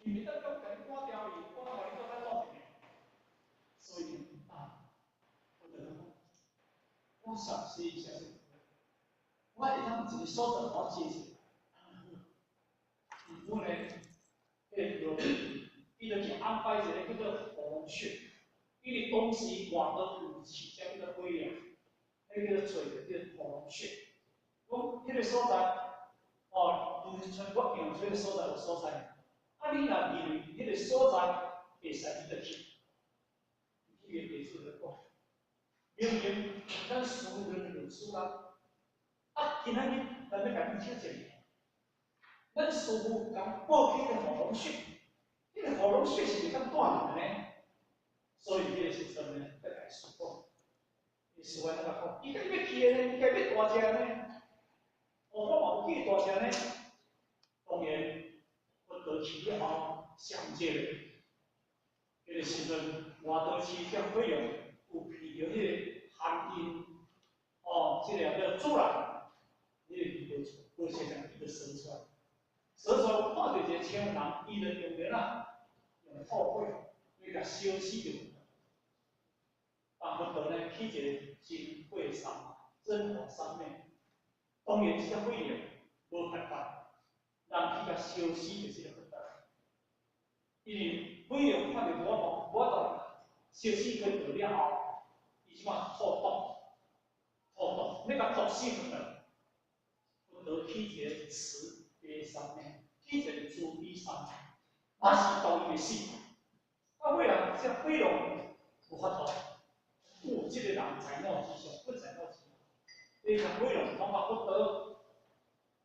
伊袂當講共你趕掉去，趕予你閣較老一點。所以啊，我就講，我熟悉一下，我會當一個所在我支持。毋過呢，彼個伊就去安排一個叫做紅穴，因為當時外國有飼隻叫做火龍，彼叫做揣著叫紅穴。講彼個所在，哦，有像我形容這個所在有所在，啊，你若認為彼個所在會使，你就去。去個地址就講，明明咱師父有師啦，啊，今仔日咱欲共你請一下，咱師父共報起個火龍穴，彼個火龍穴是袂當斷的呢，所以彼個時陣呢，才共師講，伊師父安怎講？伊家己欲去的呢，伊家己欲大隻呢，哦，我嘛有去大隻呢，當然，佛陀去了後，上這個，彼個時陣，外道市遮火龍有鼻著彼個含陰，哦，這個叫主人，彼個伊無無現象，伊就生出來，生出來看著一個青人，伊就用啥啊，用吐火，欲共燒死就。但佛陀呢，起一個真火三真火三昧，當然這隻火龍無辦法，人去共燒死著這個佛陀，因為火龍看著無法度，無法度燒死佛陀了後，伊這擺吐毒，吐毒，欲共毒死佛陀，佛陀起一個慈悲三昧，起一個慈悲三昧，嘛是導伊會死。到尾啊，這火龍有法度，有這個人在我之上，不在我之下。你看火龍感覺佛陀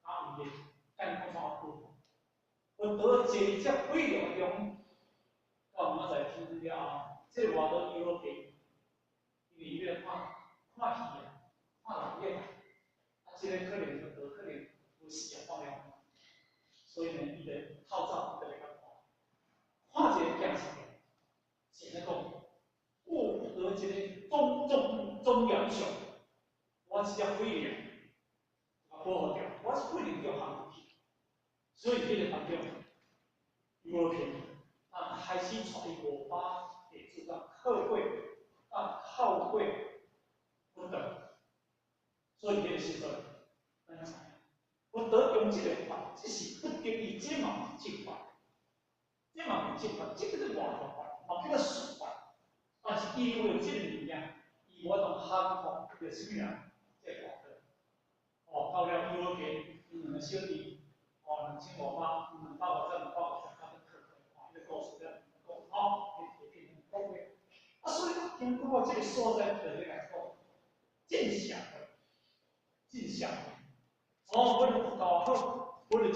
啊，有的甲伊講創啊久，佛陀坐佇這火龍中，到明仔載天了後，這個外道優羅變，因為伊欲看看戲啊，看人演啊，啊，這個可能佛陀可能有事啊放了，所以呢，伊就透走，伊就來共看，看一個驚一個，是按怎講？哦，佛陀一個莊莊莊嚴相，我這隻火龍啊保護著，我是火龍叫行去，所以彼個當中，優羅變啊開始帶伊500弟子甲靠過，啊靠過佛陀，所以彼個時陣，咱知影，佛陀用這個法，這是不得已，這嘛是正法，這嘛是正法，這叫做外道法，嘛叫做術法。但是因為這個物件，伊無法度降服著啥物人，這個外道。哦，到了優羅變，𪜶兩個小弟，哦，2500，250，250，甲去刻哦，彼個故事了講，哦，伊提變成講的。啊，所以講經過這個所在，就咧來講，真社會，真社會。哦，阮佛教好，阮就。